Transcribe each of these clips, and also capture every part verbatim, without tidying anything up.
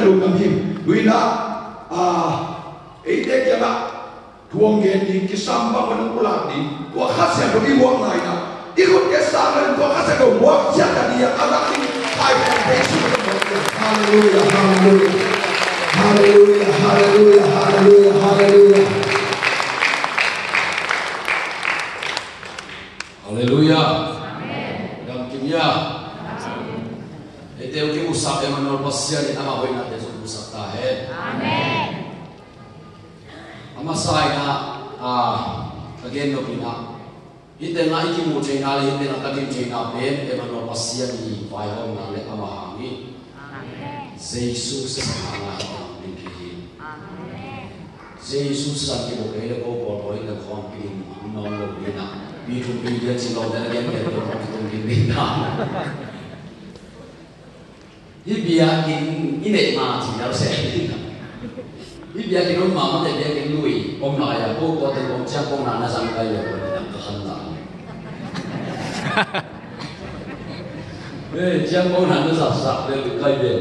Lungdam hi. Tuinah, ah, eite kiangah thu hong gen ding, kisam bang hong pulak ding, tua Kha Siangtho i muak nai inah, i khut i sang lo in tua Kha Siangtho muak ciat a ding a lak ding, hai pen Jesu. Halleluia, halleluia. Halleluia, halleluia, halleluia, halleluia. Halleluia. Amen. Gam kim ia. Amen. Eite uh kimusak Emmanuel Pasian in ama hoihna te zong musak ta hen. Amen. A masa inah, ah, ka gen nop inah, hih tengah i kimu theihna le hih tengah ka dim theihna pen Emmanuel Pasian i vaihawmna le ama hang hi. Amen. Jesu sisan hanga hi tang ding hi. Amen. Jesu sisan kibuk kei le ko pawl pawl in khawm kidim hong nawm lo ding a. Pi thum pi lian cin lo te na gen gen ko hong kitum ding ding na. Hih biakinn i neih ma ci dal se. Hih biakinn om mahmah te biakinn lui om lai a ko tua teng om ciang ko na na zang kai lo ding a ka khan lai. Eh, ciang ko na na zak zak le lui kai ve.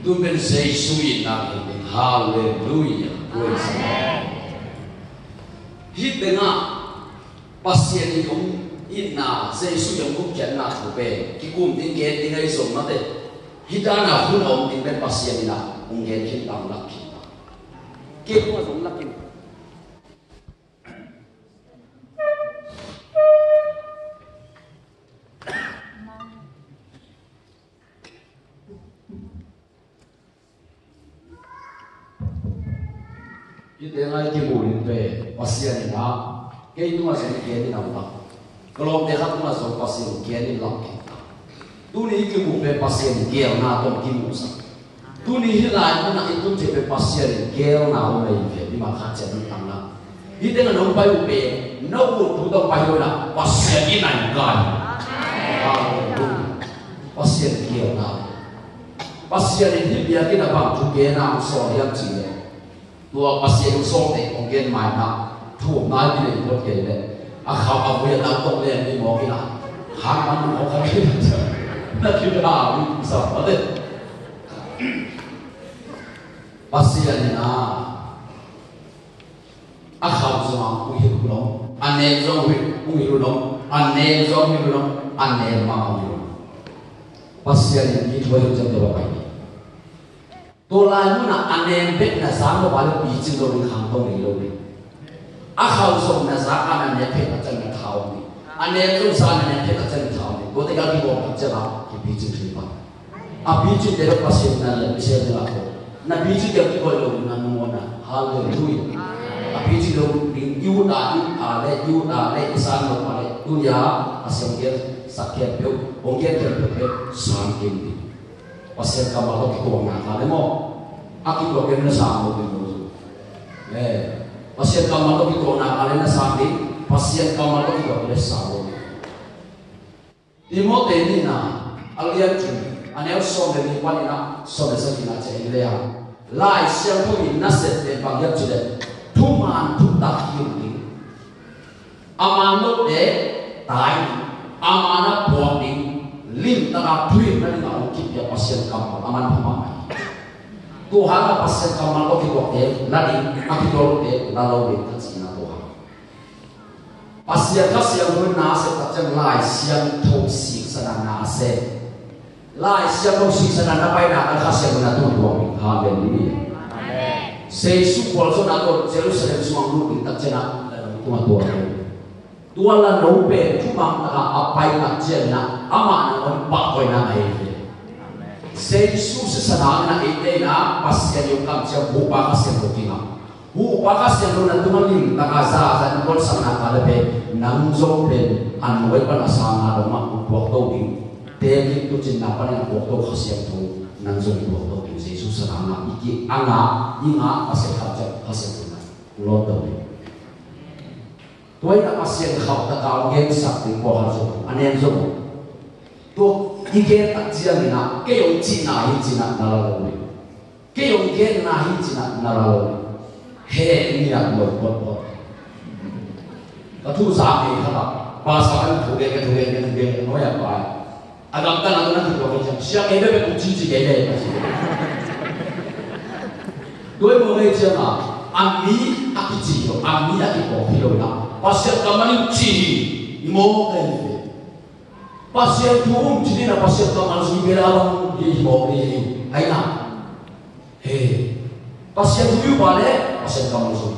Tun pen Jesu itna kei pen. Halleluia. Praise the Lord. Hih tengah Pasian in hong itna, Jesu in hong gupkhiatna thu pen kikum ding, gen ding ahi zong mate. Hih dana hun a om ding pen Pasian in ah hong gen khin, hong lak khin. Kei tua zong lak khin. Hih tengah i kimu ding pen Pasian in ah kei tungah zong gen in a om ta. Ka lawmte khat tungah zong Pasian in gen in lam khin ta. Tuni i kimu pen Pasian geelna tawh kimusak. Tuni hih lai munah i tun thei pen Pasian in geelna om ei ve, i mah khat ciat i tangna. Hih tengah nong pai uh pen, na ut uh tawh pai uh inah Pasian in a in kai. Halleluia. Pasian geelna. Pasian in hih biakinn ah bang thu gen a hong sawl hiam cih leh, tua Pasian hong sawlte hong gen mai na, thu nai ti nei phot kei leh, a kham a vui a tam tawh lem ni mawk inah, kham man hong kham na khin a vui sa mate. Pasian in ah a kham zong hong hilh hun om, a nem zong hong hilh hun om, a nem zong hong hilh hun om, a nem mah hong hilh hun om. Pasian in mi thu a hilh ciang tua pai. Tua lai munah a nem bek na zang lo a le picing lo ding khang tong nei lo ding. A khau zong na zak a na nem phet a ciang na tha om ding. A nem zong zak a na nem phet a ciang na tha om ding. Tua teng a kibawm a ciang a kipicing thei pah. A picing te bek Pasian na lian sel ding a ko. Na picing te kikoih lo ding a nungawna. Halleluia. A picing lo ding i ut a, i ut a le, i ut a le, i san lo a le. Tunia a siang kian sak kian peuh, hong kian kian peuh peuh, san kian ding. Pasian kammal tawh kituakna kha le maw? A kituak kei na sang lo ding lo. Eh, Pasian kammal tawh kituakna kha le na sang ding, Pasian kammal tawh kituak kei le sang lo ding. Timote nihna a lian thum, a neu sawm le nih panin a sawm le sagihna ciang en le a, Lai Siangtho in na sep pen bang hiam cih leh thuman thutak hi ding. A man lote tai ding, a man a puak ding, limtak a thuhilhna ding a hong kipia Pasian kammal a manpha mahmah hi. Tua hangin Pasian kammal tawh kituakte la ding, a kituaklote la lo ding ka cihna tua hang. Pasian Kha Siangtho in na a sep tak ciang Lai Siangtho siksan a na a sep. Lai Siangtho siksan a na paina kan Kha Siangtho na tutuang ding. Halleluia. Amen. Jesu khualzawhna tawh Jerusalem sungah lut ding tak ciangin a la no tungah tuang ding. Tua la no pen thumang taka a pai tak ciangin a amah nangawn pahkoihna ngah hi ve. Jesu sisan hangin a eite in a Pasian i om kamciam Topa Kha Siangtho kingah. Huhpa Kha Siangtho na tungah limtaka zahzah in kuansakna ka le pen nang zong pen a nuai pan a sangna dongah puakto ding. Tekin tucinna panin a puakto Kha Siangtho nang zong puakto ding. Jesu sananga i ki a ngah i ngah Pasian khamciam Kha Siangtho na lawmto ding. Tua in a Pasian khamtaka hong gensak ding pawlkhat zong a nem zong. Tua i gen tak ciangin a kei hong cihna hi cinah na la lo ding. Kei hong genna hi cinah na la lo. He, niat lo photphot. Ka thu za kei khat ah pastor kan thu gen, ka thu gen, ka thu gen, nuai a pai. A gamtatna tawh na kituak kei ciang sia kei bek bek kong cici kei le ka ci. Tua i mawk ei ciangin a mi a kici hi lo, a mi a kikawk hi lo in ah Pasian kammal in ci hi. I mawk ei ve. Pasian thu um ci ding a Pasian kammal zui ve la bang hi, i mawk ei hi. Ai na. He. Pasian thu i upa le Pasian kammal zui.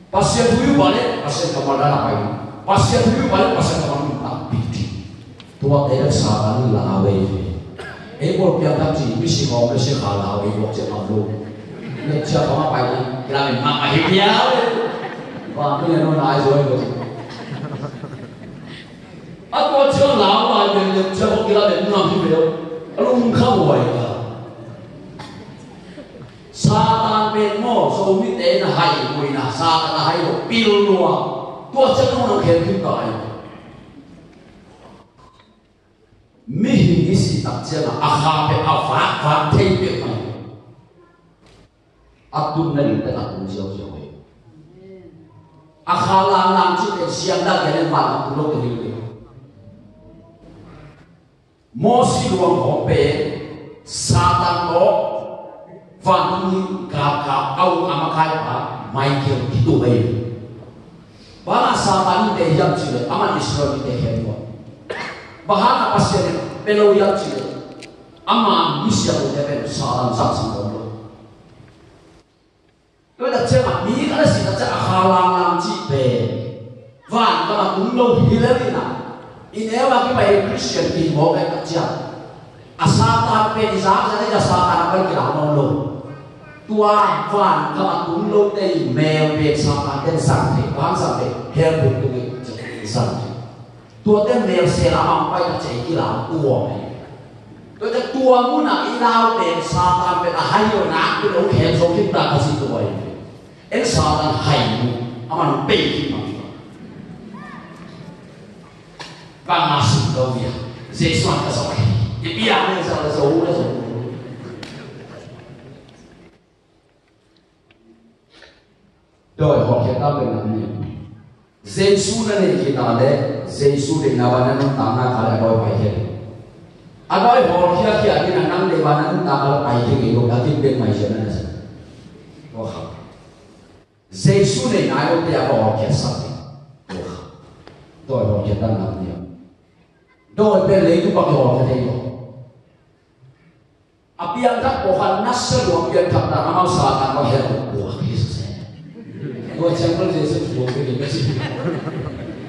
Pasian thu i upa le Pasian kammal dan a pai. Pasian thu i upa le Pasian kammal in takpi ding. Tuate bek Satan in la a wei ve. Ei pawl piang tak ci, misi hawm le si kha la a wei buak ciang a lo. Lecture kong a pai ni, kila min mak a hi piau. Ba mi le no nai zoi lo. A tua ciang la a wei lecture kong kila min mak hi piau. A lung kham wai ka. Satan pen maw, Zomite in a hai, muina Satan a hai lo, pil lua. Tua ciang nong nang khen khin ta ai. Mihing i si tak ciangin a kha pen a vak vak thei peuhmah. A tunna ding pen a tun ziauziau hi. A kha langlang cih pen siang dah gen len mah a tun lo te ding hi. Mosi luang hong pen Satan tawh vantung galkap a uk a makaipa Michael kitu hi. Bang hang Satan in te hiam cih leh aman Israel mite khem tuan. Bang hang Pasian in pe lo hiam cih leh ama misiangthote pen Satan zangsan tuan lo. Tua tak ciangin mi khat a si tak ciang a kha langlang cih pen van gam a tung lo hi lel in ah, i neu a kipai Christian kihi mawk tak ciang a Satan pen i zak zak a Satan a pan kilang nawn lo. Tua van gam a tung lote i mel pen Satan ten zang thei, bang zang thei, hell bung tung in zang thei. Tuate mel sel a mang pai tak ciang i kilang kuang hi. Tuate tua mun a i lau pen Satan pen a hai lo nak pen hong khen zo khin ta ka si tua hi. En Satan hai mu, aman pei khin mang. Bang a sim lo hi a. Jesu an ka zo hi. I bia ne zo la zo la zo. Dawi hawlkhiatna pen nam ni. Jesu na nei khit a le Jesu deihna bang na nuntakna kha le a dawi paikhia hi. A dawi hawlkhia khia in a nang deih bang na nuntakna le paikhia ngei lo, a kin pen mai khia na na sa. Tua kha. Jesu nei nai lo te a dawi hawlkhiat sak hi. Tua kha. Dawi hawlkhiatna nam ni. Dawi pen leitung bang i hawlkhia thei lo. A piangthak pawlkhat nasia lua piangthak dan amau Satan bang hel buak hi sese. Tua ciang bang Jesu thu bang hi ding ka ci.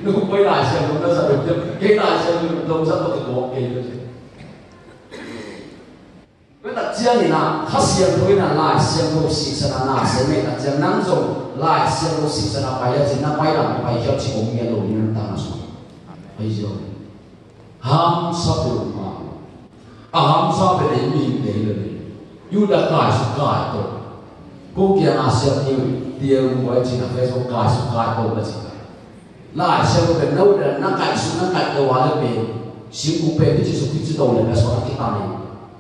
Nu koi Lai Siangtho na za deuh deuh, kei Lai Siangtho dong za deuh deuh kei deuh. Tua tak ciangin a Kha Siangtho in a Lai Siangtho siksan a na sem e tak ciang nang zong Lai Siangtho siksan a pai a cin na pai lam pai khiau ci om ngiat lo ding nang ta na sung. Pai ziau. Hamsa peuhmah. A hamsa pen ei mihingte hi lo hi. Judah kaisuk kaito. Ko kiang a siam ni tiel buai cin a Facebook kaisuk kaito ka cin a. Lai Siangtho pen na ut le na kaisuk na kaito a le pen singkung pen hi ci suk hi ci to le ka suan a kita ni.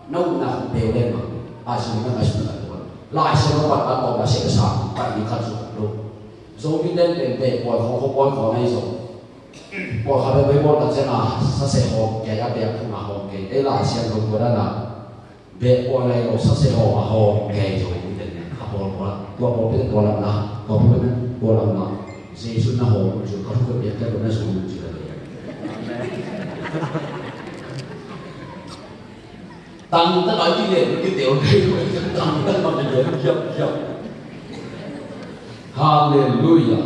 Na ut na kong peu le ma. Lai Siangtho na kaisuk na kaito a. Lai Siangtho pat pat to ka sia ka sa pat ni khat suk lo. Zo mi den pen te poi khong ko poi khong ei zo. Pawlkhat pen baseball tak ciang a sase hawm kei a, biak thung a hawm kei. Ei Lai Siangtho tua dan a beh pawi lai lo sase hawm a hawm kei zo in den a pawl pawl a. Tua pawl pen tua lam na, tua pawl pen tua lam na. Jesu na hawm zu ka thu ka biak kei lo na zu zu ka. Tangtak a i kilian, i kitel kei, tangtak a kitel, kiap, kiap. Halleluiah.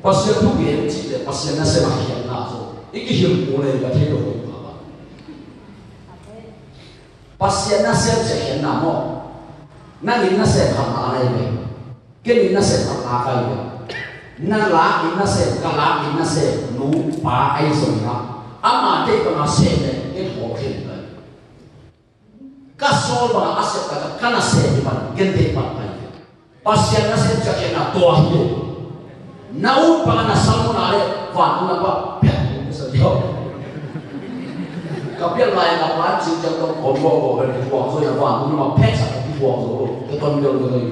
Pasian thu gen cih leh Pasian nasem a khiatna zong i kihilh uh leh i ka thei lo hi pha. Pasian nasem cih khiatna maw? Nang in nasem khat a nei ve. Ken in nasem khat a kai ve. Na lak in nasem, ka lak in nasem, nu pa ahi zongin ah, ama deih banga sem leh ken hawlkhia ding ka hi. Ka sawl banga a sep ka, ka nasem hi man ken deih bang ka hi. Pasian nasem ciah khiatna tua hi. Na ut banga na sal mun a leh vantung lam pah phet. Ka pial lai ka pan cing ciang tawh kawm bawh bawh pen kithuak zo in a vantung lam pah phet sak kithuak zo lo. Ka ton bel ka hi.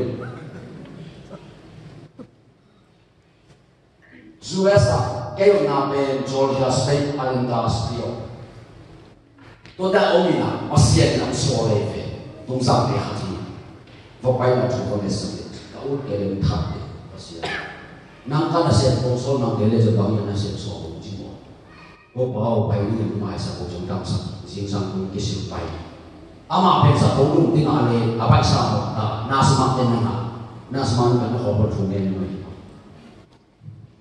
U S a kei omna pen Georgia State, Atlanta City. Tua dah om in a, Pasian in a sawl ei ve. Tungzangte khat hi. Vawpai na thu ko ne sa le ka ut ke lem that le Pasian. Nang ka na sem ko so nang ke le zo bang ya na sem so ko ci mo. Ko pa o pai ni mai sa ko jong dang sa jing sang ko ke sil pai. Ama pen sa ko lung ti na le a pai sa mo ta na sma te na na sma ka na ko ko thu ne ni.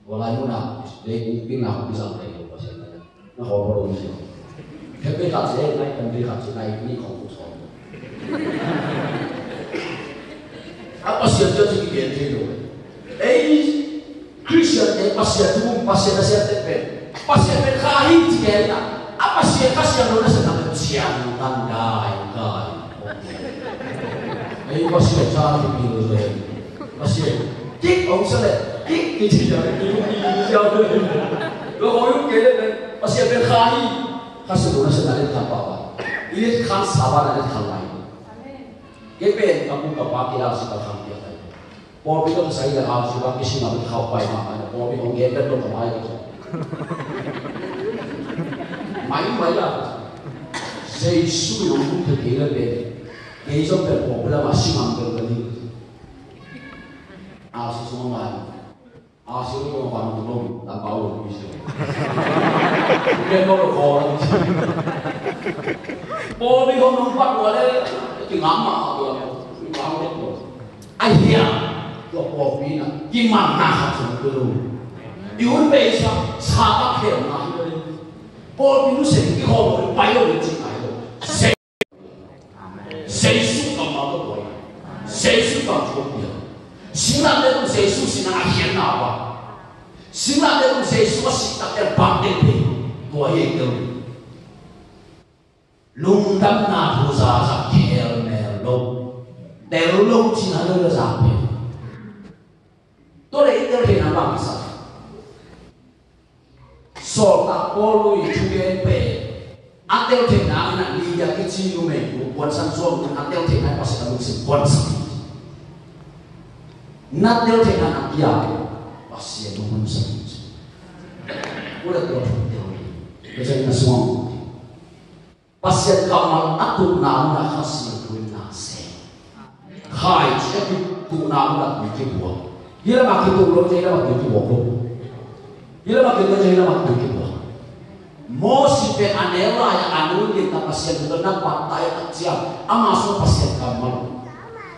Walai muna, dei kung pin na kung pisang dei kung pasal na. Na kong polo misi. Kaya pe katsi, eh, nai kan pe katsi, nai ni kong kung kong. A Pasian cia ci kigen thei lo. Ei, Christian te Pasian tu, Pasian na sian te pen. Pasian pen kha hi ci kigen na. A Pasian kha sian lo na sian na pen sian tan dai, dai. Ei, Pasian sa hi pi lo. Pasian. Kik ong sa le, kik, kik ci ya, kik, kik ci ya. Lo ko yung kele le, Pasian pen kha hi. Kha sa lo na sa na le kha pa ba. I le kha sa ba na le kha lai. Ke pen ka pu ka pa ke la si ka kha ke lai. Paul pi ka sa i le a si ba ke si na le kha pa ma ka. Paul pi ong ke pen lo ka mai ka. Mai mai la. Jesu ong pu ke le pen. Ke i so pen Paul pi la ma si ma pen ka ni. A si sung ngai. A si sung ngai ban tu lo, dan pau lo mi si. Ke lo lo ko lo mi si. Paul mi ko nong pat wa le, ki ngam ma ko lo. Ngam lo. Ai hia. Ko Paul mi na, ki man na ha sung tu lo. I un be sa, sa ba ke na hi lo. Paul mi nu se ki ko lo, pai lo mi ci ai lo. Se Jesu kammal tawh tua hi. Jesu kammal tawh tua hi. Singlamteh tawh Jesu sihna a khiatna uh a, singlamteh tawh Jesu a sih takte a bangte pei tua hi. Ei tel lungdamna thu zazak khel mel lo, tel lo cina lo zak pei. Tua le i tel theihna bang kisa. Sawltak Paul i thugen pen a tel theihna in a Lydia kici numei nu kuansan zuak nun a tel theihna Pasian a lungsim kuansan. Na tel theihna na kia Pasian lungsim. Ula tua thu tel. Tua na suang. Pasian kammal a tukna munah Kha Siangtho in na sem. Khaici a kitukna munah tui kibuak. Hi lamah kituk lo, hi lamah tui kibuak lo. Hi lamah kituk, hi lamah tui kibuak. Mosi pen a neu lai-ah a nu in a Pasian tungah na pattai tak ciang ama sungah Pasian kammal.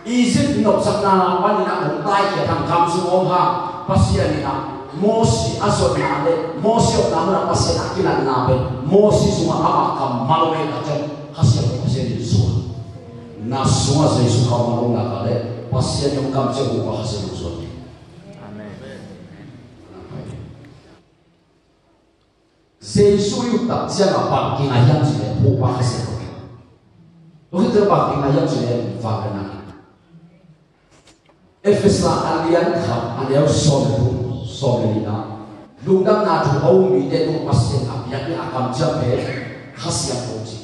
Egypt nopsakna panin a hong taikhia hang, gam sung om hang, Pasian in a Mosi a zotna le Mosi omna munah Pasian a kilatna pen Mosi sungah ama kammal om ei tak ciang Kha Siangtho Pasian in zuan. Na sungah Jesu kammal om nak leh Pasian in hong kamciam uh a Kha Siangtho zuan. Amen. Jesu i ut tak ciangin bang kinga hiam cih leh Topa Kha Siangtho. Tua khit ciang bang kinga hiam cih leh vangliatna. Efesa a lian khat a neu sawm le thum, sawm le nihna. Lungdamna thu a um mite tung Pasian a biakinn a kamciam pen Kha Siangtho ci.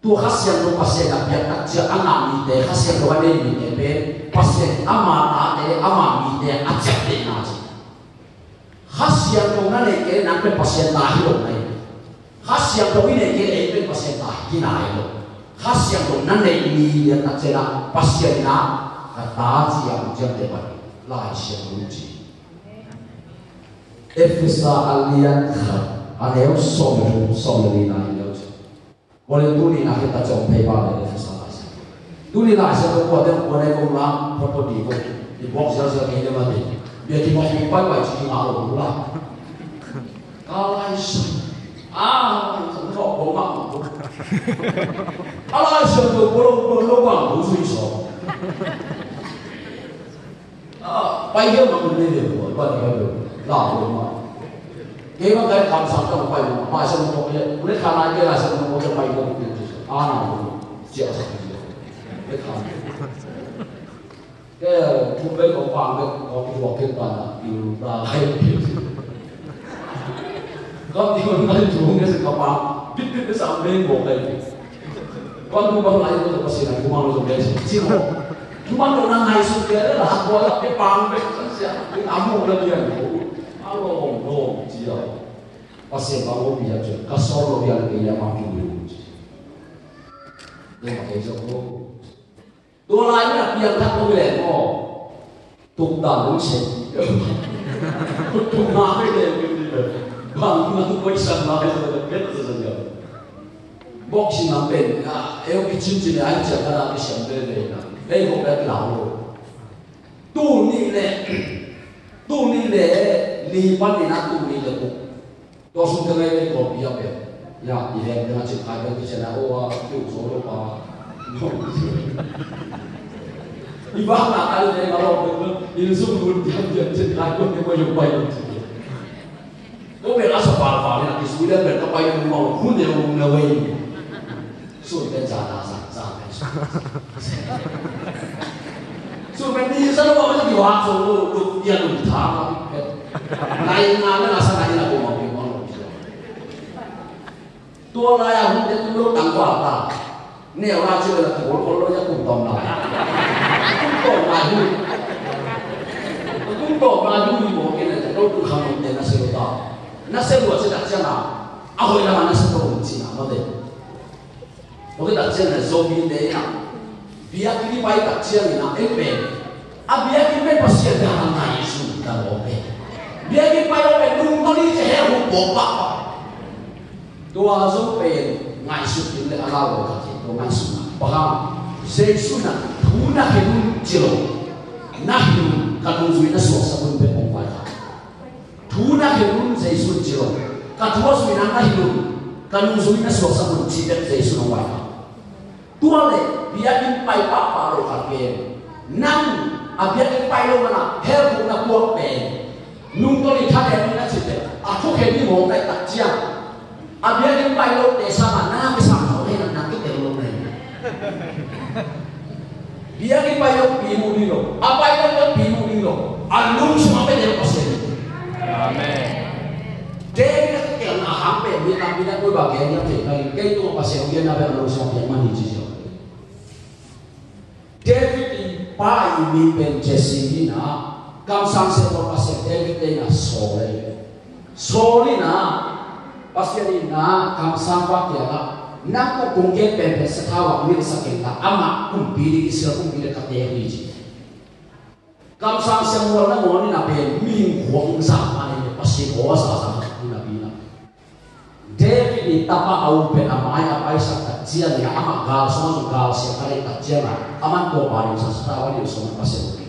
Tua Kha Siangtho Pasian a biak tak ciang a ngah mite, Kha Siangtho a nei mite pen Pasian ama tate le ama mite a ciaptehna ci. Kha Siangtho na neih kei leh nang pen Pasian ta hi lo mai. Kha Siangtho i neih kei leh ei pen Pasian ta hi nai lo. Kha Siangtho na neih ni lian tak ciangin Pasian in ka ta ci a hong ciamteh pan Lai Siangtho in ci. Efesa a lian khat a neu sawm le thum, sawm le nihna hi lo ci. Kua le tuni na khit tak ciang hong phei pah le Efesa Lai Siangtho. Tuni Lai Siangtho kua te kua nei kong la phot phot ding kong i buak zialzial kei le mah te. Bia ki mawk kong pai pai ci ki ngah lo kong la. Ka Lai Siangtho. Ah, Lai Siangtho kong ngah lo. A Lai Siangtho kua lo kua lo ngah lo zui sawm. Ah, pai hiam mah kun nei ve kua, pai hiam mah kun. La kua mah. Kei bang kai kamsang tang pai mah, pai sa mah kua le, kun le kha nai kei la sa mah kua le pai kua kun. Ah, na kua. Cia sa kua. Le kha. Kei thum bei kong pang bei kong ki tuak kei pan a, i la kai kei. Kam ti kon ngai tu ngai sa ka pang. Bit bit sa meng kong kai. Bang tu bang lai tu Pasian a tu bang lo zong dei si. Ci ho. Tu bang lo na ngai suk dei la ha kua la pe pang pe san sia. Ni a mo la lian ko. A lo lo cia. Pasian bang lo bia cia. Ka so lo bia le bia ma ki lo cia. Dei ma kei zong lo. Tua lai-in a piangthak lo hi leh maw, tukdan dong se. Tuk ma hi leh, bang na tu koih san ma hi leh, phet sa sa. Boxing lam pen a eu kicin cin a ai ciang ka la kisiam veve na. Ei ko pek lau lo. Tuni le, tuni le, li pan ni na tuni le ko. Tua sung teng ei ko pi a pek. Ya, i leng teng a cin kai pek kisiam na o a, tu so lo pa. I bang na kai le ma lo ko. I sung lu diam diam cin kai ko ne ko yo pai lo. Ko bel a sa pal pal na kisui le bel ka pai na mau hun ne un na wei. Sun bel za na sa sa bel sun. Sun bel ni sa lo ma ki wa so lo lo ya lo ta ma ki bel. Nai na na sa nai na ko ma ki ma lo. Tua lai a hun te tu lo tang kwa ta. Neu la ci lo la tu lo lo ya kum tom lai. Kum tom lai hun. Kum tom lai hun ni mo ke na lo tu kham te na se lo ta. Na se lo se ta cia na. A hoi la ma na se lo ci na ma te. Mo ke ta cia na zo mi te na. Biakinn i pai tak ciangin a, ei pen. A biakinn pen Pasian te hang ngai su ta lo pen. Biakinn pai lo pen nung tawh ni cia he hu po pa pa. Tua zo pen ngaihsut in le a lau lo khat hi tua ngaihsutna. Bang hang, Jesu in a thu na khen un ci lo. Na hilh un, ka nungzui na suaksak un pen hong vai kha. Thu na khen un Jesu in ci lo. Ka thu a zui na na hilh un, ka nungzui na suaksak un ci pen Jesu in hong vai kha. Tua le biakinn pai pahpah lo khat pen. Nang a biakinn pai lo mana hell khuk na puak pen. Nung tawh ni thanem ni na cih pen a thukhen ni mawk na i tak ciang. A biakinn pai lo te sangah na kisam tawh hei nang na kitel lo na hi. Biakinn pai lo pi mu ding lo. A pai lo pi mu ding lo. A lungsim a pen Pasian. Amen. David a kikelna a hang pen mi tampi na koi ba gen hiam thei kei tung a Pasian gen na pen a lungsim a piak man hi ci ziau. David i pa i min pen Jesse hi na, kamsang Samuel Pasian David te na Saul hi. Saul hi na, Pasian i na kamsang pa kiangah, nang ko kong gen penpen sathau ah milsak in la, amah kumpi ding Israel kumpi ding ka te hi ci. Kamsang Samuel nangawn in a pen mihing khuak in zahmah in Pasian aw a zahzah in a pi na. David in tapa a u pen a mai a paisak tak ciangin a amah gal sawm a zong gal siang a rei tak ciangin a man tua pa ding sa sa ta a ding sawm a Pasian aw pi.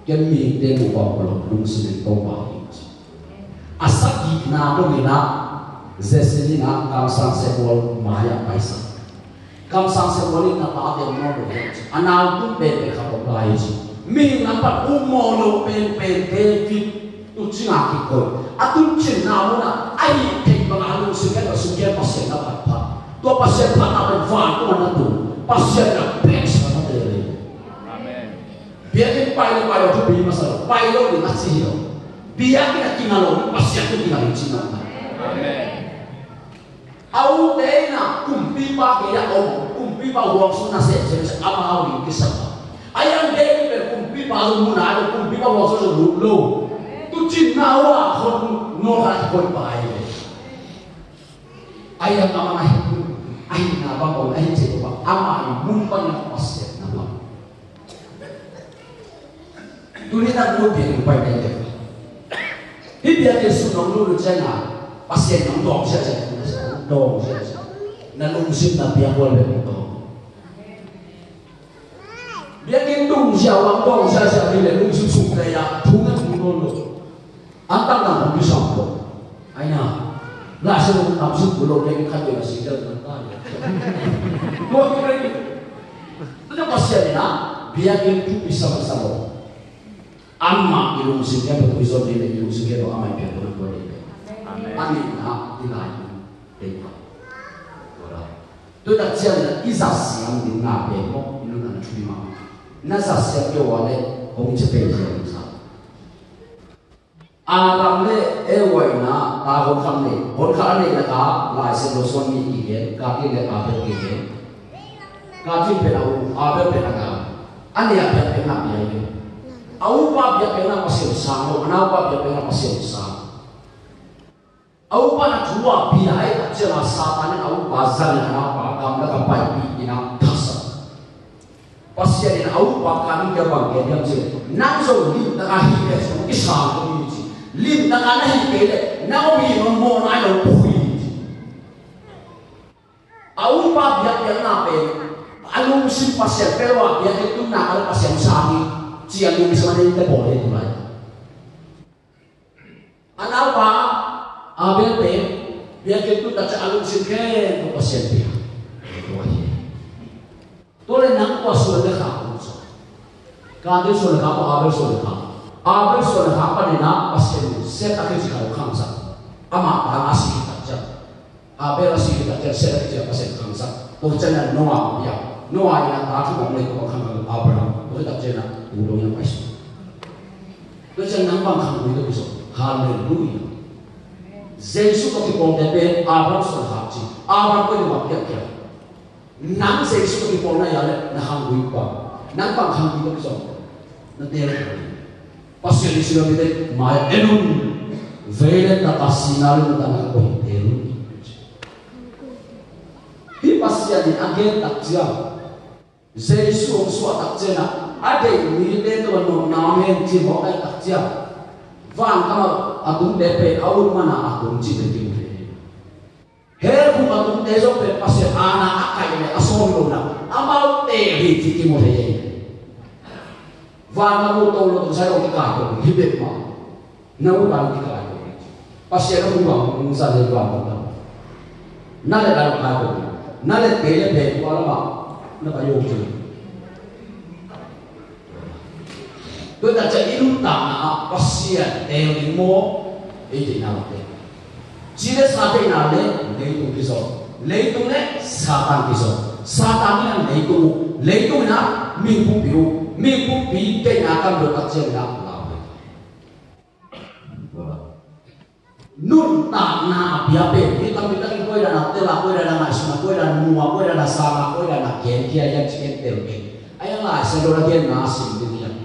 Ken mihingte mu bang ko lo lungsim in Topa hi. A sagihna dongin a Jesse in a kamsang Samuel mai a paisak. Kamsang Samuel in na tate om nawn lo hi. A nautun penpen khat om lai hi ci. Mihing lam pan um maw lo penpen David tuucing a kikoih. A tuucinna munah a hih theih bangah a lungsim khempeuh sungkiat Pasian na phat phat. Tua Pasian phatna pen vantung a na tun. Pasian na pek sa na te le. Amen. Biakinn pai lo pai lo thupi masa lo. Pai lo ding a ci hi lo. Biakinn a kinga lo ding Pasian tawh kinga ding ci na. Amen. A ute in a kumpipa kei a om, kumpipa huang sung na sehseh seh amau in kisam a. A yang David pen kumpipa zong mun a lo, kumpipa huang sung zong lut lo. Tuucinna uh a hon nawlkhat a kikoih pa hi ve. A yang amah a hih, a hihna bang on, a hih cih bang amah in mun pan in a Pasian na bang. Tuni tak lu biakinn pai teng teng. Hih biakinn sung nong lut ciangin Pasian nong dawng siasia, dawng siasia. Na lungsim na biakhual bek nong dawng. Biakinn tung siasia, dawng siasia, ni le lungsim sung tei a, thu na thu nawn lo. An tangtang hong kisam ko. Ai na. Lai Siangtho tam suk ko lo le ka ding a si deuh man ta. Tua ko le. Tua Pasian in a biakinn thupi sa masa lo. Amah i lungsim khempeuh i zon ding le i lungsim khempeuh amah i piak ko na tua ding. Amen. A nihna i lai ding. Ding pa. Tua la. Tua tak ciang i zat siam ding na pen maw i lungsim thupi mah. Na zat siam kei ua le hong cia pen cia ding sa. Adam le Eva in a ta hon khat nei, hon khat a neih lak a Lai Siangtho sung mi kigen, Kain le Abel kigen. Kain pen a u, Abel pen a nau. A neu a biakpiakna pia hi. A upa biakpiakna Pasian sang lo, a naupa biakpiakna Pasian sang. A upa na thu a pia hi, a ciang a Satan in a upa zang in a naupa gamlak a paipih in a thasa. Pasian in a upa khat in kia bang gen hiam cih leh, nang zong limtak a hih leh zong kisang lo hi ci. Limtak a na hih kei leh nang hong hih mawhna in hong puk hi ci. A upa biakpiakna pen a lungsim Pasian peuh a biakpiak tunna a Pasian sang hi ci a lungsim a neite bawl hi tu lai. A naupa Abel pen biakpiak tun tak ciang a lungsim khempeuh Pasian pia. Tua hi. Tua leh nang kua suan le khak om zaw? Kain suan le khak maw, Abel suan le khak maw? Abel suan le khak panin ah Pasian in Seth a kici khat khangsak. Amah tang a si tak ciang, Abel a si tak ciang Seth a kici Pasian khangsak. Tua ciangin Noah a piak. Noah in a ta thum a om leh tua khangsak Abraham. Tua tak ciangin tuu dong in a paisuk. Tua ciang nang bang khanggui tawh kizom? Halleluiah. Jesu tawh kipawlte pen Abraham suan khak ci. Abraham koi tawh bang piak piak? Nang Jesu tawh kipawlna hia leh na khanggui bang? Nang bang khanggui tawh kizom? Na teel kha hi. Pasian in Israel mite mai en un. Vei le tak a sihna le nuntakna ka koih hi, teel un. Hih Pasian in a gen tak ciang, Jesu hong suah tak ciangin ah, a deih mite tawh nopna om hen ci mawk ahih tak ciang, vangam a tungte pen a ut man a a tung cihte kimu thei hi. Hell khuk a tungte zong pen Pasian aana a kaih leh a sawm hi lo in ah, amau teel hi cih kimu thei hi. Vangam uh tawh lo tung sai lo kikaih ko hi bek mah. Na ut dan kikaih ko. Pasian a hong bang hong zat leh bang hong bang. Na leh dan kai ko. Na leh te leh pen tua lamah na pai uh ci. Tua tak ciang i nuntakna ah Pasian teel ding maw? Ei deihna bang teel. Ci le sa deihna le leitung kizom. Leitung le Satan kizom. Satan in a leitung uh. Leitung in a mihing pumpi uh. Mihing pumpi deihna kam lo tak ciang in a lau hi. Nuntakna a pia pen, mi tampi takin koi dan a tel a, koi dan a ngaihsun a, koi dan a mu a, koi dan a sang a, koi dan a genkhia hiam ci ken tel pen. A hiang Lai Siangtho a genna a sim ding hiam?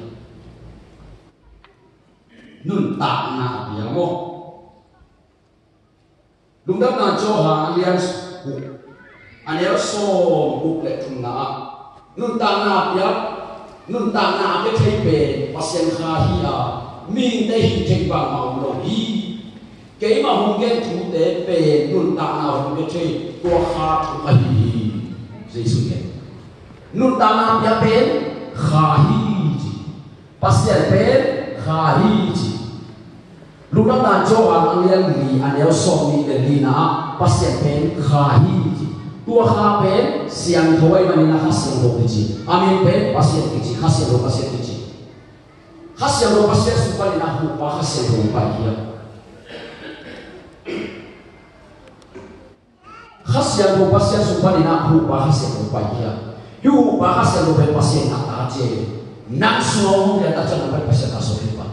Nuntakna a pia maw? Lungdamna Johan a lian guk, a neu sawmguk le thumna ah, nuntakna a pia, nuntakna a pia thei pen Pasian Kha hi a, mihingte hih theih bangmah om lo hi. Keimah hong gen thute pen nuntakna hong pia thei tua Kha thu ahi hi. Jesu gen, nuntakna a pia pen Kha hi ci. Pasian pen Kha hi ci. Lungdamna Johan a lian li, a neu sawmnih le lina ah Pasian pen Kha hi ci. Tua Kha pen siangtho ahih manin a Kha Siangtho kici. A min pen Pasian kici, Kha Siangtho Pasian kici. Kha Siangtho Pasian sung panin a Huhpa Kha Siangtho hong pai hi a. Kha Siangtho Pasian sung panin a Huhpa Kha Siangtho pai hi a. Hih Huhpa Kha Siangtho pen Pasian a ta ci. Nang sung a hong piang tak ciang nang pen Pasian a suak hi pah.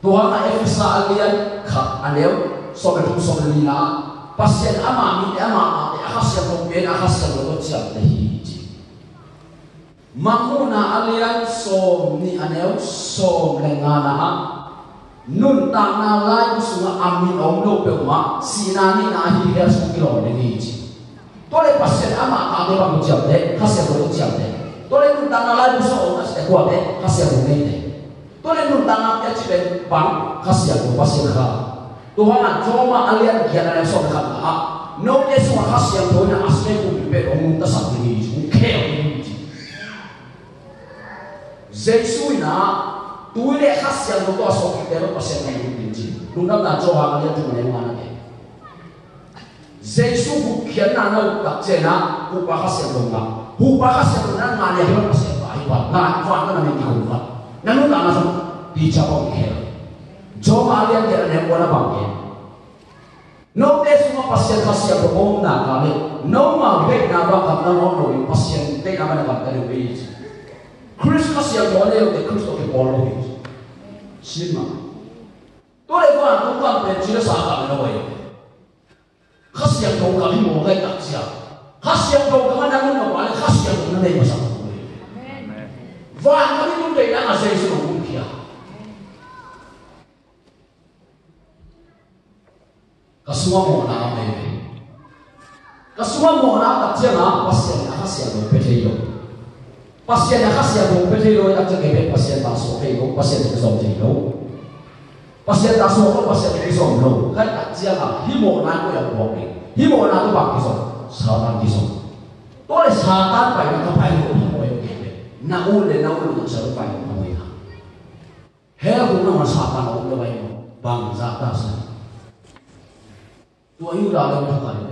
Tua hang a Efesa a lian khat a neu sawm le thum, sawm le lina ah Pasian amah mite, amah mahte a Kha Siangtho pen a Kha Siangtho tawh ciamteh hi ci. Mangmuhna a lian sawmnih a neu sawm le ngana ah, nuntakna laibu sungah a min a om lo peuhmah sihna nihna ahi hell sungah kilawm ding hi ci. Tua leh Pasian amah tate bang tawh ciamteh? Kha Siangtho tawh ciamteh. Tua leh nuntakna laibu sungah om a cite kuate? Kha Siangtho neite. Tua leh nuntakna pia cih pen bang? Kha Siangtho, Pasian Kha. Tua hangah Rom a lian giat a neu sawm le khatna ah, note sungah Kha Siangtho in a sihna pumpi pen hong nungtasak ding hi, hong khel ding hi ci. Jesu in a tui le Kha Siangtho tawh a suakte lo Pasian hong nungta ding ci. Lungdamna Johan a lian thum a neu ngana ah. Jesu gupkhiatna na up tak ciangin a Huhpa Kha Siangtho ngah. Huhpa Kha Siangtho na ngah leh hi bang Pasian pa hi pah. Ngah, vanglian a min kikum pah. Na nuntakna sung teacher pa hong khel. Rom a lian giat a neu kuana bang gen? Note sungah Pasian Kha Siangtho omna kal leh, noma deihna bang khat na om lo in Pasian deihna bang na gamta ding hi ci. Khrist Kha Siangtho a nei lote Khrist tawh kipawl lo hi ci. Sin mah. Tua leh vantung gam pen ci le sa gam lo hi. Kha Siangtho gam hi mawk lai tak ciang, Kha Siangtho gam a na lut nop leh Kha Siangtho na nei masa mawk hi. Vantung i tun deihna ah Jesu hong kumkhia. Ka sungah mawhna om ei ve. A sungah mawhna a tak ciangah Pasian in a Kha Siangtho pia thei lo. Pasian in a Kha Siangtho pia thei lo a tak ciangah kei pen Pasian tawh suak thei lo, Pasian tawh kizom thei lo. Pasian tawh suak lo, Pasian tawh kizom lo. Kei tak ciangah hih mawhna koi a puak ding? Hih mawhna tawh bang kizom? Satan kizom. Tua leh Satan paina ka pai lo, ka pai lo kei pen. Na ut leh na ut lo, na ut lo, pai lo, ka pai lo. Hell kong na ma Satan a ut lo ai maw? Bang zah ta sa. Tua i ut a leh thuak a leh.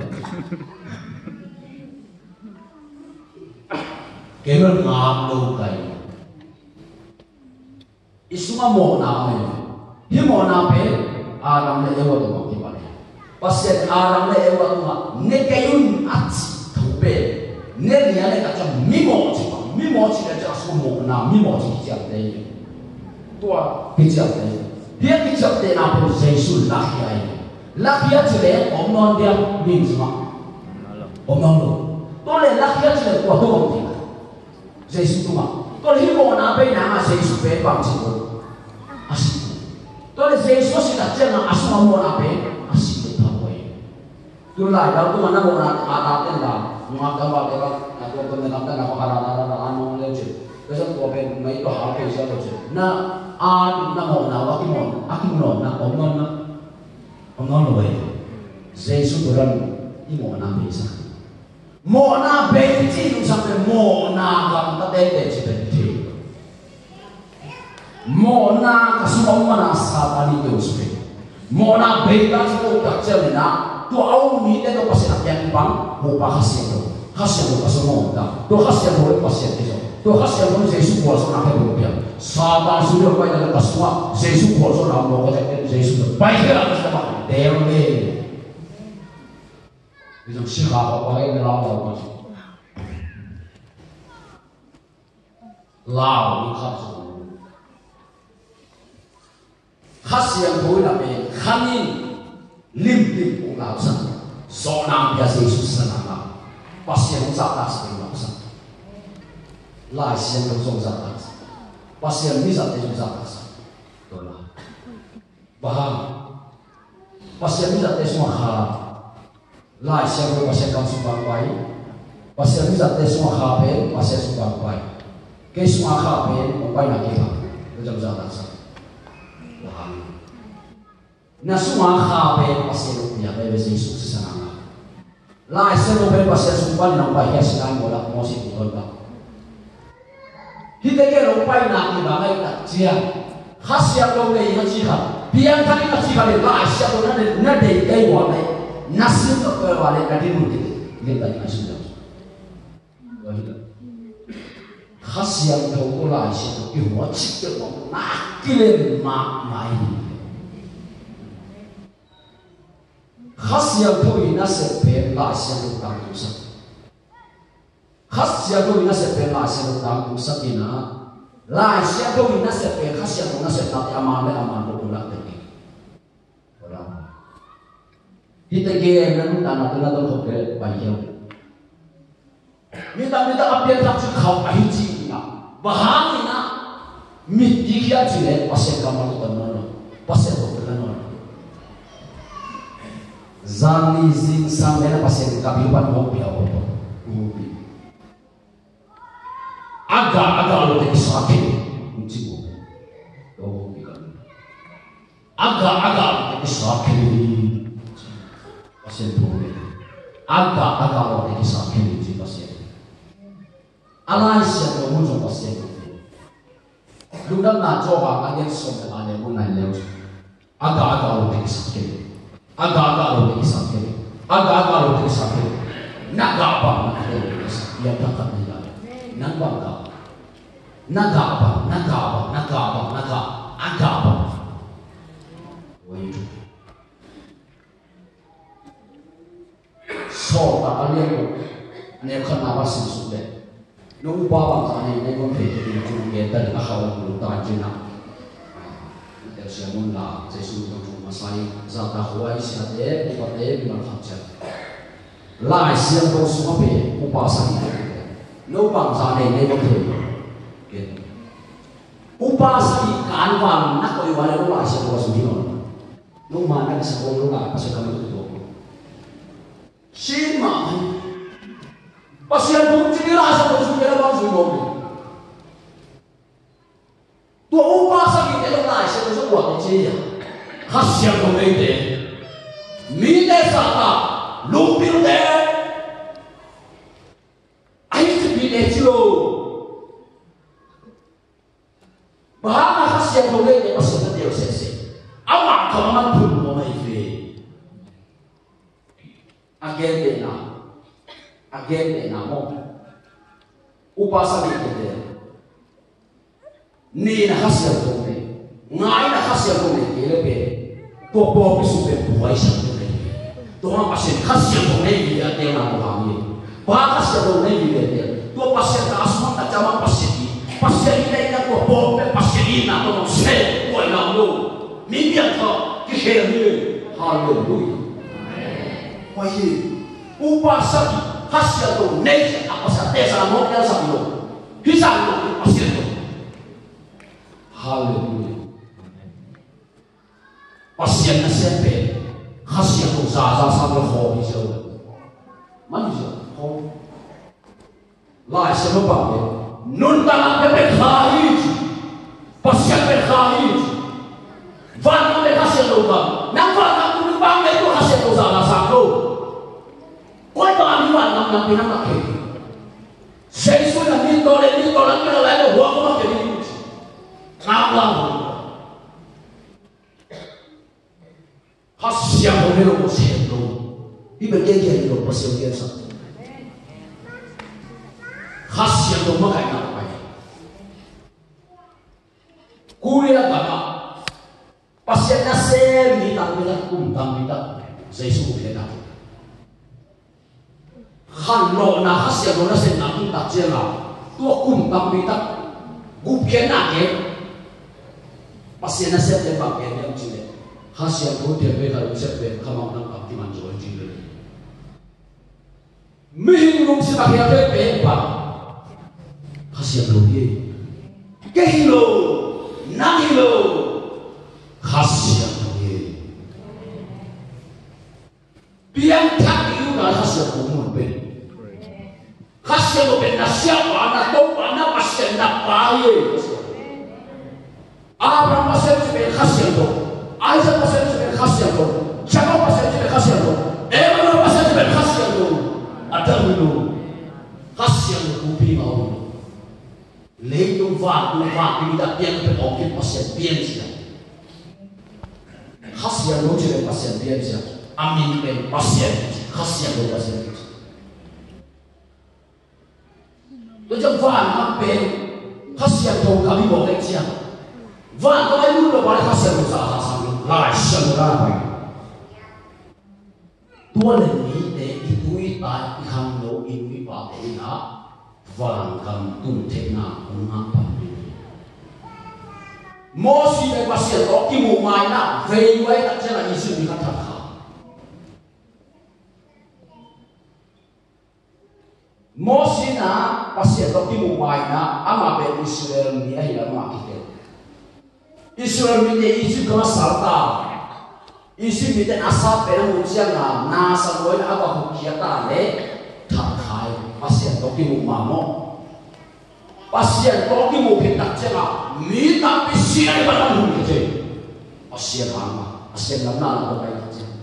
Kei bel ngap lo kai. I sungah mawhna om e. Hih mawhna pen Adam le Eva tungah kipan hi. Pasian Adam le Eva tungah ne kei un a cih thu pen, ne lian le ka ciang mimawh cih bang, mimawh cih le ciang a sungah mawhna, mimawh cih kiciamteh hi. Tua kiciamteh hi. Hih a kiciamtehna pen Jesu lakhia hi. Lakhia cih leh om nawn diam, ning sungah om nawn lo. Tua leh lakhia cih leh tua tua om ding. Jesu tungah. Tua leh hih mawhna bei nangah Jesu pen bang ci ko? A si. Tua leh Jesu a si tak ciangah a sungah mawhna pen a si lo pha ko hi. Tu lai dau tungah na mawhna a ta ten la, nungak dau ba te ba, na tua tua na lam ta na ko ha la la la la a nong le ci. Ka sa tua pen mai tua hau pen sia lo ci. Na a tu na mawhna wa ki mawhna, a ki mawhna, om nawn na. Om nawn lo hi. Jesu tua dan i mawhna bei sa. Mawhna bei cih nungsak pen mawhna gamta teitei cih pen hi. Mawhna ka sungah om mana Satan i teu suk hi. Mawhna bei ta cih ko tak ciang ina, tua a um mite tawh Pasian a kiang kibang, Topa Kha Siangtho, Kha Siangtho ka sungah om ta. Tua Kha Siangtho le Pasian kizom. Tua Kha Siangtho Jesu gualzawhna ka bawlpiak. Satan sung le pai ta le ka sungah Jesu gualzawhna om lo ka ciang pen Jesu pai khia ka sungah bang del ve. Hi zong sikha ka pai na lau lau ma. Lau ni khat zong. Kha Siangtho in a pen khan in limlim uk lau sa. Zawhna pia Jesu sa na lau. Pasian hong zahtak sa lau sa. Lai Siangtho zong zahtak sa. Pasian mi zahte zong zahtak sa. Tua lau. Bang hang? Pasian mi zahte sungah kha. Lai Siangtho Pasian kam sung bang pai. Pasian mi zahte sungah kha pen Pasian sung bang pai. Kei sungah kha pen hong paina kei bang. Tua zong zahtak sa. Bang hang? Na sungah kha pen Pasian hong piak, Jesu sisan a ngah. Lai Siangtho pen Pasian sung panin hong pai hi a, Sinai mual ah Moses kong ton bang. Hihte gel hong paina kibang ahih tak ciang, Kha Siangtho nei na cih khat, piangthak in na cih khat leh Lai Siangtho na deih, na deih kei ua leh, na sim kei ua leh, na dinmun ding, limtak in na sim ding. Kha Siangtho tawh Lai Siangtho kihua cih teh bang na kilem mahmah hi. Kha Siangtho i nasep pen Lai Siangtho tangtungsak. Kha Siangtho i nasep pen Lai Siangtho tangtungsak in a, Lai Siangtho i nasep pen Kha Siangtho nasepnate a man le a man tawh pulak ding hi. Hihte gen na nuntakna tawh na tawh khop le pai hiau. Mi tam, mi tam a piangthak cih khauh ahi ci in a. Bang hang in a, mit kikhiat cih leh Pasian kammal tawh ton nawn lo. Pasian tawh ton nawn lo. Zanni zingsang leh na Pasian in ka bil pan hong pia aw. Hong pia. A gah, a gah lote kisa khin. Hong ci aw. Hong pia ka. A gah, a gah lote kisa khin. Pasian thu hi. A gah, a gah lote kisa khin ci Pasian. A Lai Siangtho mun zong Pasian thu hi. Lungdamna cawk a, a gen sawm le nga le mun nai leu. A gah, a gah lote kisa khin. A gah, a gah lote kisa khin. A gah, a gah lote kisa khin. Na gah bang, na gah bang, na gah bang. Nang bang gah. Na gah bang, na gah bang, na gah bang, na gah, a gah bang. Wait. Sawltak a lian uh, a neu khatna va sim suk leh, no upa bangzah nei, nei bang thei kei ding, kong gen ta ding a, kha ung lu ta cin a. Tel sia mun la, Jesu min tawh thum masa in, zahtakhuai siate, upate, mimal khat ciat. Lai Siangtho sungah pen upa sagih, no bangzah nei, nei bang thei kei ding. Upa sagih kan val na koih val lo Lai Siangtho sung hi lo. No ma na kisa ko lo la, Pasian kammal tawh. Sin mah hi. Pasian thu cih ni, Lai Siangtho zui kei le bang zui mawk ding. Tua upa sagihte zong Lai Siangtho zong uate ci a, Kha Siangtho neite, mite zahtak, lungpilte, ahi cipite ci lo. Bang hang a Kha Siangtho neite Pasian na teel sese? Amah tawh a man phun nuam ahi ve. A gentehna, a gentehna maw? Upa sagih tete, nih in a Kha Siangtho nei, nga in a Kha Siangtho nei kei le pen, tua pawlpi sung pen buai siangtho nei. Tua hang Pasian Kha Siangtho nei hi a teelna tua hang hi. Bang Kha Siangtho nei hi a teel? Tua Pasian ta a sung hang ta ciang Pasian hi. Pasian hi leh tua pawlpi pen Pasian hi na tua nong sem buai na lo. Mi piangthak kikhel hi. Halleluiah. Pai hi. Upa sagih Kha Siangtho nei hi a, Pasian te sa mawk tel sa lo. Hi sa lo Pasian lo. Halleluiah. Pasian nasem pen Kha Siangtho za za sa lo khawm hi zo. Man hi zo khawm. Lai Siangtho bang pen nuntakna pen Kha hi ci. Pasian pen Kha hi ci. Vangam pen Kha Siangtho gam. Nang vangam tung bang pen tua Kha Siangtho za za sa lo. Koi bang a mi vangam nang pen nang mak kei. Jesu na mi tawh le mi tawh lang pen a lai lo hua ko mak kei. Ngam lang. Kha Siangtho hi lo, Kha Siangtho. Hih bel gen gen lo, Pasian gensak. Kha Siangtho makaihna pai. Korea gam ah Pasian nasem mi tampi tak, kum tampi tak Jesu gupkhiatna khanlawhna Kha Siangtho nasemna kum tak ciangin tua kum tampi tak gupkhiatna gen. Pasian nasem pen bang gen hiam cih leh Kha Siangtho tel pen ka lungsim pen kha mang nang bang kiman zaw hi cih leh. Mihing lungsim a khial pen pen bang Kha Siangtho hi. Kei hi lo, nang hi lo, Kha Siangtho hi. Piangthak ding uh na Kha Siangtho mun pen. Kha Siangtho pen na siapa, na Topa, na Pasian, na Pa hi. Abraham Pasian cih pen Kha Siangtho. Isaac Pasian cih pen Kha Siangtho. Jacob Pasian cih pen Kha Siangtho. Emmanuel Pasian cih pen Kha Siangtho. Adam hi lo. Kha Siangtho pi ma lo. Leitung vantung vantung i dah piang pen awng kin Pasian pian sia. Kha Siangtho ci pen Pasian pian sia. A min pen Pasian, Kha Siangtho Pasian. Tua ciang van hang pen Kha Siangtho ka mi bawk lek cia. Van ka mai lut lo ba le Kha Siangtho sa sa sang Lai Siangtho la pai. Tua le mite i tu i ta i khangno i nu i pate in ah vangam tun theihna hong ngah pan ding hi. Mosi le Pasian tawh kimuh ma in ah vei luai tak ciangin Egypt mi khat that kha. Mosi in ah Pasian tawh kimuh ma in ah amah pen Israel mi ahi lam ah kitel. Israel mite Egypt gam ah salta. Egypt mite a sat pen a muh ciangin na sa luai in a va hukkhia ta leh that kha hi. Pasian tawh kimuh ma maw? Pasian tawh kimuh khit tak ciangin mi tampi si a i pan a hun khit hi. Pasian hang a, Pasian lamdanna tawh pai tak ciang.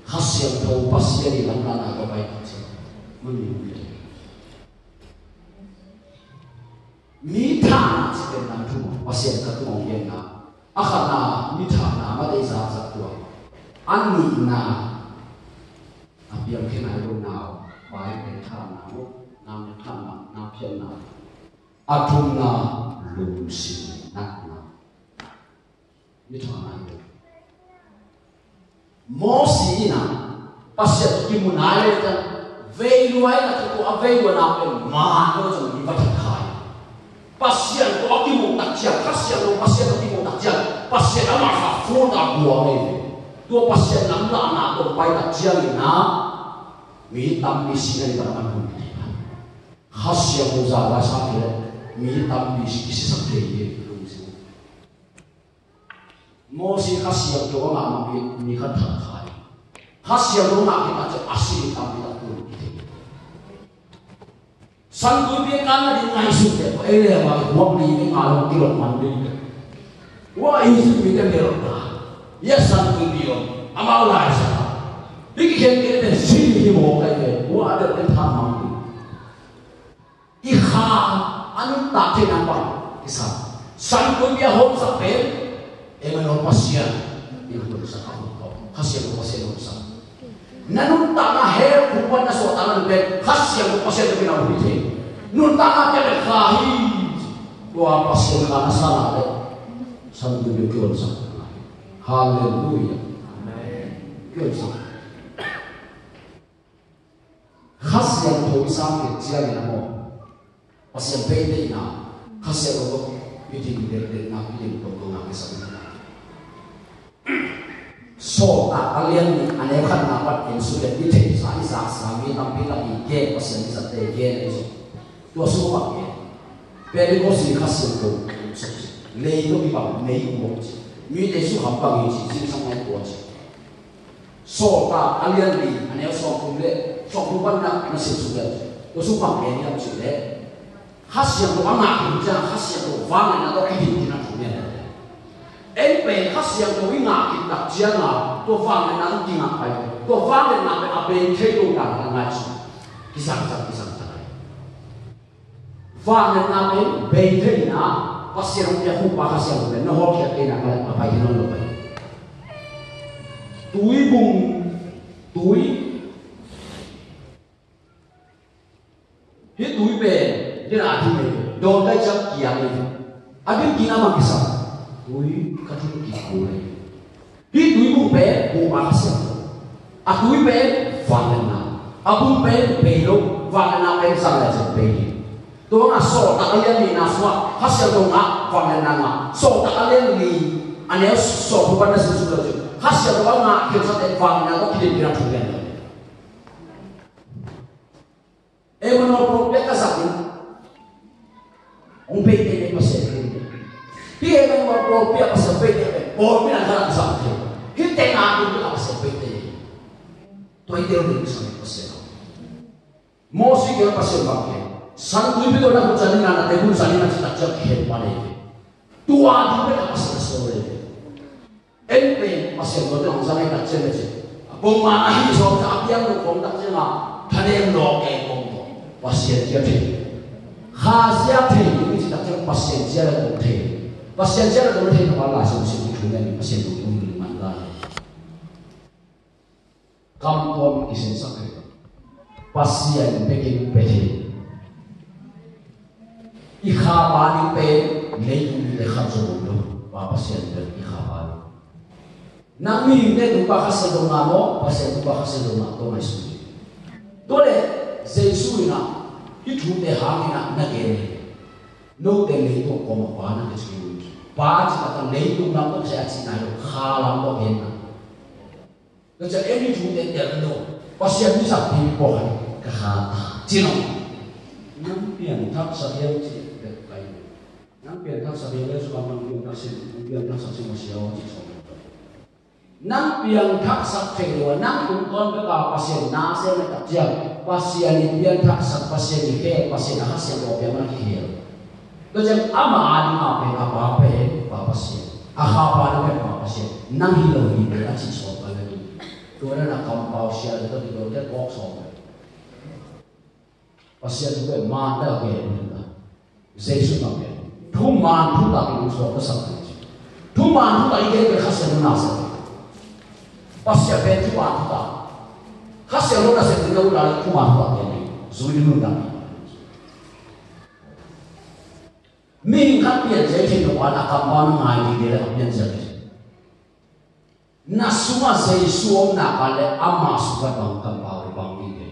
Kha Siangtho Pasian i lamdanna tawh pai tak ciang. Mun mi hun khit hi. Mi thahna ci pen nang thu Pasian ka thu hong genna. A khatna mi thahna mate zakzak tua. A nihna a piang khe nai lo nau. Pai pen thahna lo. Nang thahna, nang phiatna. A thumna lungsim natna. Mi thahna hi lo. Mosi in ah Pasian tawh kimu nai le ciang veiluai na tua a veiluai na pen man lo ciang mi va that kha hi. Pasian tawh a kimuh tak ciang, Kha Siangtho Pasian tawh kimuh tak ciang Pasian amah kha full a guang hi. Tua Pasian lamdanna tawh pai tak ciangin ah mi tampi si a i pan a man hun hi. Kha Siangtho za lai sa kei leh mi tampi si kisisak thei hi. Lungsim Mosi Kha Siangtho a ngah ma mi, mi khat that kha hi. Kha Siangtho ngah khit tak ciang a si mi tampi tak tun hi. Santuipi a kanna ding ngaihsut teh, ei le bang i huap li, i ngai lo kilawm man ding. Ua, Egypt mite bel ta, ia Santuipi om, amau laisak a, hih kikhen kei pen sin hi mawk kai ve. Ua, a delh pen tha mang ding. I kha a nuntak theihna bang kisam. Santuipi a hawmsak pen Emmanuel, Pasian in hong sak a, Kha Siangtho Pasian hong sak. Na nuntakna hell, khukpan na suahtakna pen Kha Siangtho Pasian tawh kinau hi thei. Nuntakna pia le kha hi. Tua Pasian kha na sa na le Santuipi kihonsak. Halleluiah. Amen. Kihonsak. Kha Siangtho i sang khit ciangin a maw, Pasian peite in a, Kha Siangtho tawh i din dekdekna, i din tokdokna kisam in a. Sawltak a lian nih a neu khatna pan en suk leh i theihsa, i zaksa mi tampi tak i gen, Pasian i zatte i gen ahi zong. Tua sung bang gen. Pentecost ni Kha Siangtho suk ci. Lei tawh kibang mei kuang ci. Mite sukham bang hi ci, zingsang nai kuang ci. Sawltak a lian li a neu sawmthum le sawmthum pan na, na sim suk leh, tua sung bang gen hiam cih leh, Kha Siangtho a ngah khin ciang Kha Siangtho vangliatna tawh kidin khin a thu lian. Ei pen Kha Siangtho i ngah khin tak ciang a, tua vangliatna tawh kingah pai. Tua vangliatna pen a bei thei lo dan a ngai ci. Kisangsak, kisangsak. Vangliatna pen bei thei in a, Pasian hong piak Huhpa Kha Siangtho pen na hawlkhiat kei nak leh a pai hi nawn lo pai. Tuibung, tui, hih tui pen, dena a ding ei, dawn kai ciang kiang ei. A ding kina mang kisam. Tui, ka tui kikul ei. Hih tuibung pen Huhpa Kha Siangtho. A tui pen vangliatna. A bung pen bei lo, vangliatna pen zang le cin bei hi. Tua ngah Sawltak a lian nihna sungah Kha Siangtho ngah, vangliatna ngah. Sawltak a lian li a neu sawmthum pan na sim suk leh cin Kha Siangtho a ngah khialsate vangliatna tawh kidin khin a thu lian lo. Emmanuel pawlpi a ka zak in hong peite pen Pasian hi. Hih Emmanuel pawlpi a Pasian peite pen pawlpi in a ka zak thei. Hih teng a tung pen a Pasian peite hi. Tua i tel ding kisam Pasian. Moses kiang Pasian bang gen. Santuipi tawh na khut zan in a, na teh khut zan in a ci tak ciang khen pan ei. Tua ding pen a Pasian a sawl ei. En pen Pasian tawh teng hong zang ei tak ciang le ci. A pongman a hih sawm ciang a piang lo kawm tak ciang a, thanem lawh kei kawm tawh Pasian zia thei. Kha zia thei ding i ci tak ciang Pasian zia le kawm thei. Pasian zia le kawm thei, na pa lai sawm sim thu nen Pasian tawh kong lim man ta. Kam tuam kisensak thei. Pasian bekin pe thei. I kha pa ding pen leitung mite khat zong om lo. Pa Pasian pen i kha pa ding. Nang mihingte tung pa Kha Siangtho ngah maw, Pasian tung pa Kha Siangtho ngah, tua ngaihsun hi. Tua leh Jesu in a, hih thute hangin a na gen hi. Note leitung kawm a pa na kici uh. Pa ci tak a leitung lam tawh kici a cihna hi lo, kha lam tawh genna. Ka ciah, ei mi thute tel lo. Pasian mi zat pi pawh khat ka kha ta. Ci lo. Nang piangthak sak hiam ci bek pai. Nang piangthak sak hiam le suk a, nang piangthak sak hiam, nang piangthak sak hiam a sia aw ci sawm. Nang piangthak sak thei lo a, nang tungtawn bek a Pasian na sem a tak ciang, Pasian i piangthak sak, Pasian i khel, Pasian a Kha Siangtho piang na khel. Tua ciang ama a ding a pen a pa pen Pa Pasian, a kha pa ding pen Pa Pasian, nang hi lo hi pen a cih sawm pai ve. Tua na na kampau sia le tua ti lo te kawk sawm ve. Pasian thu pen man te a gen hi ta. Jesu na pen thuman thutak in suak ka sak hi ci. Thuman thutak i gen pen Kha Siangtho na sak. Pasian pen thuman thutak. Kha Siangtho na sak ding na uh la le thuman thutak gen hi. Zui ding nun dang hi. Mihing khat pian zel thei lo a, na kampau na ngai ding le a pian zel thei. Na sungah Jesu om nak leh ama sungah bang kampau bang ding hi.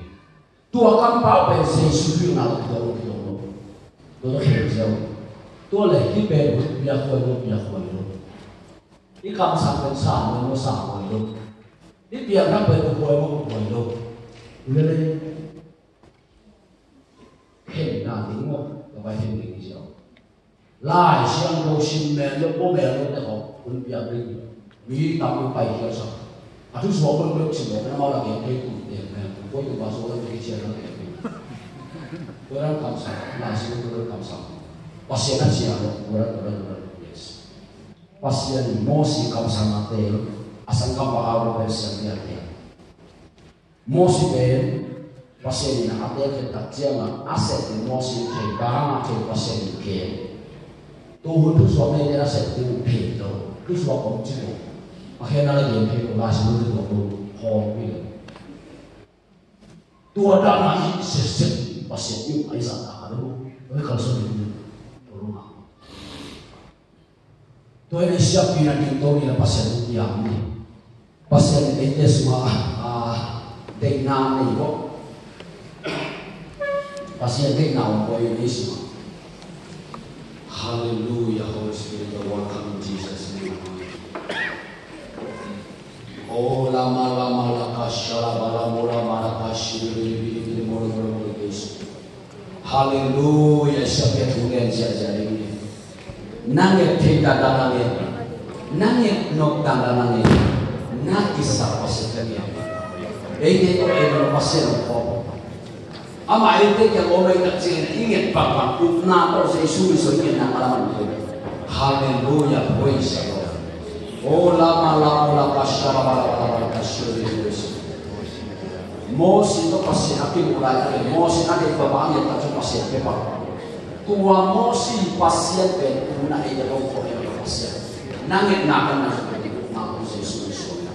Tua kampau pen Jesu pilna tawh kituak lo, kituak lo. Tua tawh khen zel. Tua leh hih pen piak huai lo, piak huai lo. I kamsang pen sang huai lo, sang huai lo. I piangthak pen huai lo, huai lo. Lele. Khenna ding maw, ka vai khen ding hi sia. Lai Siangtho sim mel lo, pua mel lo te khawng hun piak ding. Mi tam lo pai hial sak. A thu suak lo lo sim lo, na mau la gen thei tu te mel. Koi tu ba so lo te sia lo te. Tua dan kamsang, Lai Siangtho tua dan kamsang. Pasian a ciah lo, tua dan, tua dan, tua dan. Yes. Pasian in Moses kamsang a teel, a sangkam a au lo pen Pasian a teel. Moses pen Pasian in a teel khit tak ciangin a sep in Moses thei, kang a thei Pasian in kem. Tua hun thusuak nei a sep tu phei lo, thusuak om ci lo. A khen a la gen phei lo, Lai Siangtho tua tua hawm pi lo. Tua dan a i sese Pasian i a i zat a ka lo. Oi kalsuan ni. Tua i siapi na ding to ni la Pasian i a ni. Pasian eite suma a deihna nei ko. Pasian deihna om ko i ni suma. Hallelujah, Holy Spirit, you're welcome in Jesus' name. Oh, lama, lama, laka, shala, bala, mola, mala, kashi, bili, bili, bili, mola, mola, mola, Yesu. Hallelujah, siapi a thu ngen ziahziah ding. Na nget theih dandan na nget, na nget nop dandan na nget, na kisap Pasian ka nget. Eite tawh ei lo Pasian om khawm. Amah eite kiang om ei tak ciangin i nget bangbang upna tawh Jesu Khrist i ngetna a laman uh. Hallelujah, praise the Lord. Oh, lama, lama, lama, shara, bala, bala, bala, kashiri, Moses tawh Pasian a kimuh lai takin Moses a deih pah a nget tak ciang Pasian pia pah. Tua Moses Pasian pen tu na ei a dong khawm ei a Pasian. Na ngetna kan na zong pen i upna tawh Jesu Khrist.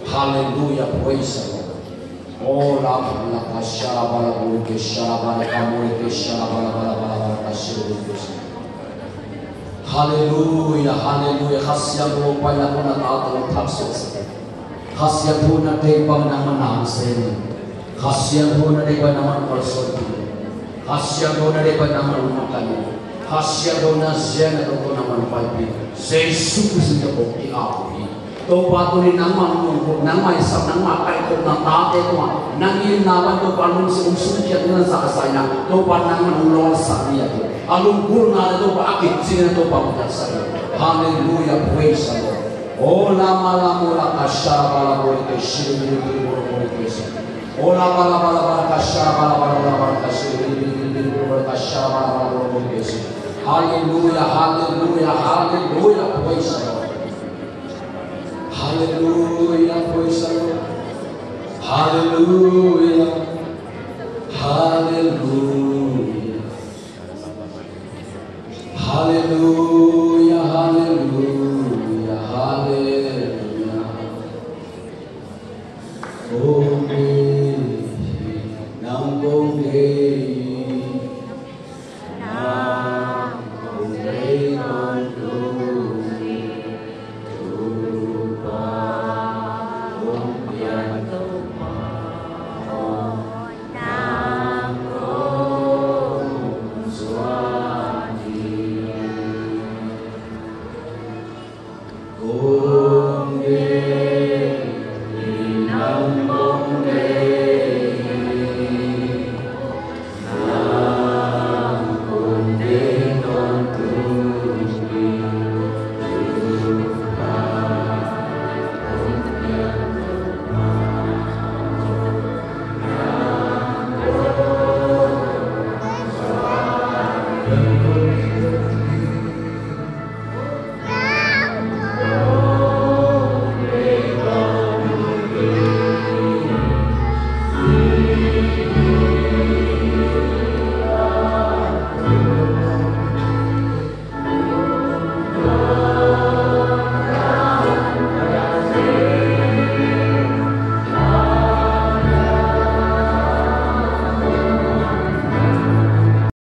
Hallelujah, praise the Lord. Oh, la, la, ka, sha, la, ba, la, bu, ke, sha, la, ba, la, ka, mo, ke, sha, la, ba, la, ba, la, ba, la, ba, la, ka, shi, bu, ke, sha. Hallelujah, hallelujah. Kha Siangtho pai la ko na ta to thak so sa. Kha Siangtho na deih bang nangmah na sem. Kha Siangtho na deih bang nangmah na kalsuan. Kha Siangtho na deih bang nangmah na makai. Kha Siangtho na zia na dong ko nangmah na paipih. Jesu Khrist in ka bawk i au hi. Topa tuni nangmah lungkul, nangmah i sam, nangmah kaikhopna tate tungah nang i na bang Topa lungsim hong sungkhiat na zahzahna Topa nangmah hong lawngsak ni a tu. A lungkulna le Topa a kicing na Topa hong piaksak ni. Hallelujah, praise the Lord. Oh, lama, lama, la, ka, sha, la, ba, la, bo, ke, shi, li, li, li, bo, bo, ke, shi. Oh, la, ba, la, ba, la, ba, ka, sha, la, ba, la, ba, la, ba, la, ba, ka, shi, li, li, li, li, bo, bo, ka, sha, la, ba, la, ba, la, bo, bo, ke, shi. Hallelujah, hallelujah, hallelujah, praise the Lord. Hallelujah, praise the Lord. Hallelujah. Hallelujah. Hallelujah.